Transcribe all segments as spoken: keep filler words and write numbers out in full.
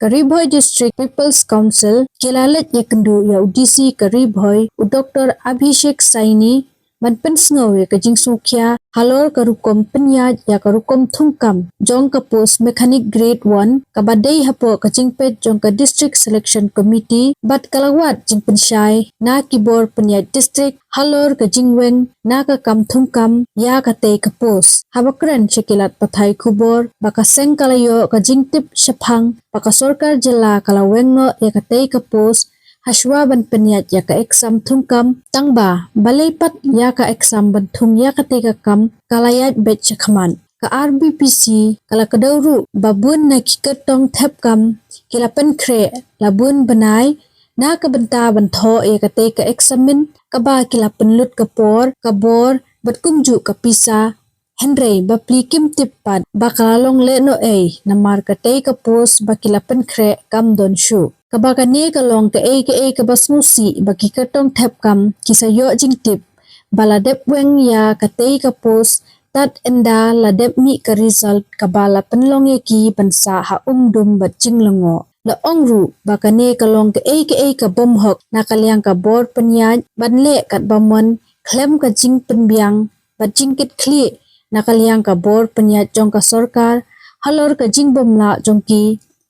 Ka Ri Bhoi District People's Council ki la leit ïakynduh ïa u D C ka Ri Bhoi, u Doctor Abhishek Saini, ban pynsngew ïa ka jingsngewkhia halor ka rukom pynïaid ïa ka rukom thungkam jong ka post Mechanic Grade one, kaba dei hapoh ka jingpeit jong ka District Selection Committee, bad ka la wad jingpynshai na ki bor pynïaid district halor ka jingweng na ka kam thungkam ïa katei ka post. Haba kren sha ki lad pathai khubor, ba ka seng ka la ïoh ka jingtip shaphang ba ka sorkar jylla ka la weng noh ïa katei ka post hashwa ban pynïaid ïa ka exam thungkam, tangba balei pat ïa ka exam ban thung ïa katei ka kam ka la ïaid beit shakhmat. Ka R B P C ka la kdew ruh ba bun na ki kyrtong thep kam ki la pynkhreh la bun bnai na ka bynta ban thoh ïa katei ka eksamin, kaba ki la pynlut ka por, ka bor, bad kumjuh ka pisa. Hynrei bapli kim tip pat ba ka la long lehnohei namar katei ka post ba ki la pynkhreh kam don shuh. Kaba kane ka long kaei kaei kaba sngewsih ba ki kyrtong thep kam ki sa ïoh jingtip ba la dep weng ïa katei ka post tad ynda la dep mih ka result kaba la pynlong ïa ki ban sah ha umdum bad jinglyngngoh. La ong ruh ba kane ka long kaei kaei ka bym hok na ka liang ka bor pynïaid ban leh katba mon khlem ka jingpynbiang bad jingkitkhlieh na ka liang ka bor pynïaid jong ka sorkar halor ka jingbymlah jong ki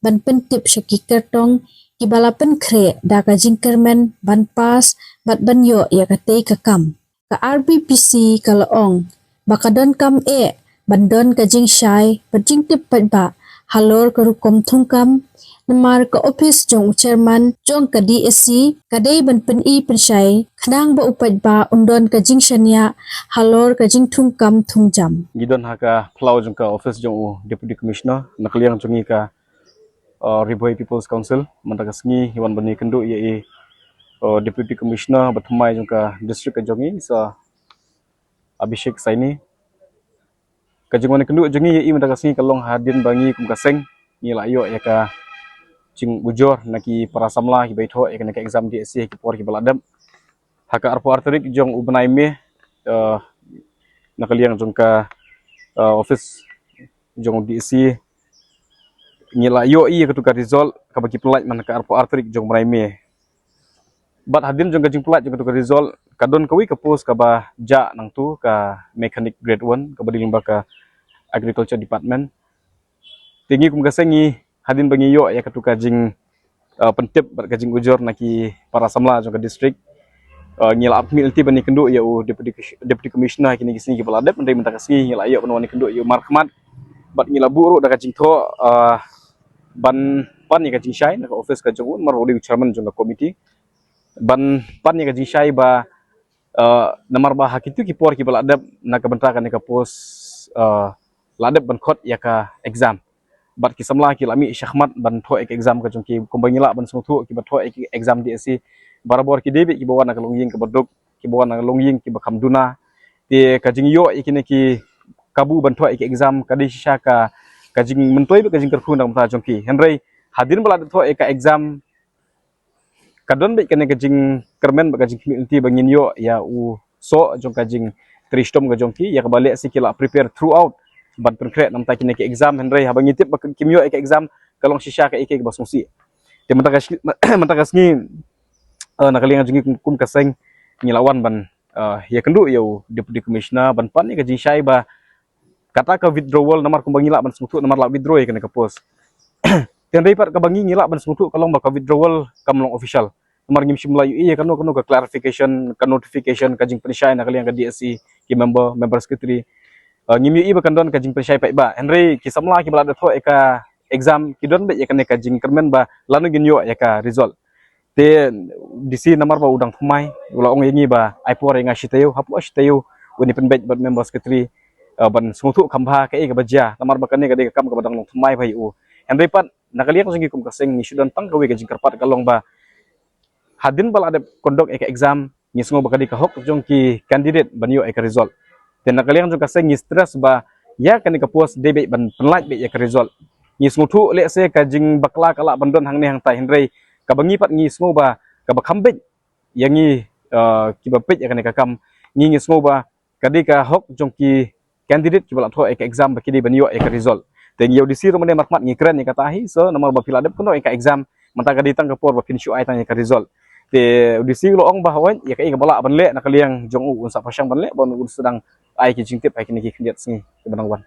ban pyntip sha ki kyrtong kiba la pynkhreh da ka jingkyrmen ban pass bad ban ïoh ïa katei ka kam. Ka R B P C ka la ong ba ka donkam eh ban don ka jingshai bad jingtip paidbah halor ka rukom thungkam, namar ka ophis jong u chairman jong ka D S C ka dei ban pyni pynshai khnang ba u paidbah un don ka jingshaniah halor ka jingthungkam thungjam. Ngi don ha ka phyllaw jong ka ophis jong u Deputy Commissioner na ka liang jong ngi ka, uh, Ri Bhoi People's Council. Mynta ka sngi ngi wan ban ïakynduh ïa i, uh, Deputy Commissioner ba thymmai jong ka district ka jong ngi, Sir Abhishek Saini. Ka jingwan ïakynduh jong ngi ïa i mynta ka sngi ka long hadien ba ngi kum ka seng ngi la ïoh ïa ka jingujor na ki para samla kiba ithoh ïa kane ka exam D S C ha ki por kiba la dep. Ha ka arphew ar tarik jong u bnai May, uh, na ka liang jong ka, uh, office jong u D S C ngi la ïoh ïa katu ka result kaba ki pynlait man ka arphew ar tarik jong u bnai May. Bad hadien jong ka jingpynlait jong katu ka result ka don kawei ka post kaba jah nangtu, ka mechanic grade one, kaba dei lyngba ka agriculture department. Te ngi kum ka seng ngi, hadien ba ngi ïoh ïa katu ka jing, uh, pyntip bad ka jingujor na ki para samla jong ka district, uh, ngi la ap khmih lynti ban ïakynduh ïa u deputy, deputy commissioner kine ki sngi kiba la dep. Hynrei mynta ka sngi ngi la ïoh ban wan ïakynduh ïa u markhmat bad ngi la buh ruh da ka jingthoh, uh, ban pan ïa ka jingshai na ka office ka jong u, namar u dei u chairman jong ka committee, ban pan ïa ka jingshai ba, uh, namar ba ha kitu ki por kiba la dep na ka bynta kane ka post, uh, la dep ban khot ïa ka exam. Bad ki samla ki la mih shakhmat ban thoh ïa ka exam ka jong ki, kumba ngi lah ban sngewthuh kiba thoh ïa ka exam D S C barabor ki dei beit kiba wan na ka longïing kaba duk, kiba wan na ka longïing kiba kham duna. Te ka jingïoh ïa kine ki kabu ban thoh ïa ka exam ka dei shisha ka, ka jingmyntoi bad ka jingkyrkhu na ka bynta jong ki. Hynrei hadien ba la dep thoh ïa ka exam ka don beit kane ka jingkyrmen bad ka jingkhmih lynti ba ngin ïoh ïa u soh jong ka jingtrei shitom ka jong ki, ïa kaba lehse ki la prepare throughout ban pynkhreh na ka bynta kine ki exam. Hynrei haba ngi tip ba kim ïoh ïa ka exam ka long shisha kaei kaei kaba sngewsih. Te mynta ka shi-, mynta ka sngi, eh, na ka liang jong ngi kum, kum ka seng ngi la wan ban, eh, ïakynduh ïa u deputy commissioner ban pan ïa ka jingshai ba kata ka withdrawal, namar kumba ngi lah ban sngewthuh namar la withdraw ïa kane ka post. Te hynrei pat kaba ngi, ngi lah ban sngewthuh ka long ba ka withdrawal kam long official. Namar ngim shym la ïohi ïa kano kano ka clarification, ka notification, ka jingpynshai na ka liang ka D S C, ki member, member secretary. Uh, ngim ïohi ba kan don ka jingpynshai paidbah. Hynrei ki samla kiba la dep thoh ïa ka exam ki don beit ïa kane ka jingkyrmen ba lano ngin ïoh ïa ka result. Te D C namar ba u dang thymmai, u la ong ïa ngi ba ai por ïa nga shi taïew, hapoh shi taïew un ïa pynbeit bad member secretary, uh, ban sngewthuh kham bha kaei kaba jia, namar ba kane ka dei ka kam kaba dang long thymmai bha ïa u. Hynrei pat na ka liang jong ngi kum ka seng ngi shu don tang kawei ka jingkyrpad ka long ba hadien ba la dep conduct ïa ka exam, ngi sngew ba ka dei ka hok jong ki candidate ban ïoh ïa ka result. Te na ka liang jong ka seng ngi stress ba ïa kane ka post dei beit ban pynlait beit ïa ka result. Ngi sngewthuh lehse ka jingbakla ka lah ban don hangne hangtai, hynrei kaba ngi pat ngi sngew ba kaba kham beit ïa ngi, uh, kiba peit ïa kane ka kam, ngi, ngi sngew ba ka dei ka hok jong ki candidate kiba la thoh ïa ka exam ba ki dei ban ïoh ïa ka result. Te ngi ïa u D C ruh mynne markhmat ngi kren ïa kata hi, so namar ba phi la dep kynnoh ïa ka exam, mynta ka dei tang ka por ba phin shu ai tang ïa ka result. Te u D C u la ong ba hooid ïa kaei kaba lah ban leh na ka liang jong u un sa pyrshang ban leh, ban un sdang ai ki jingtip ha kine ki khyndiat sngi kiba nang wan.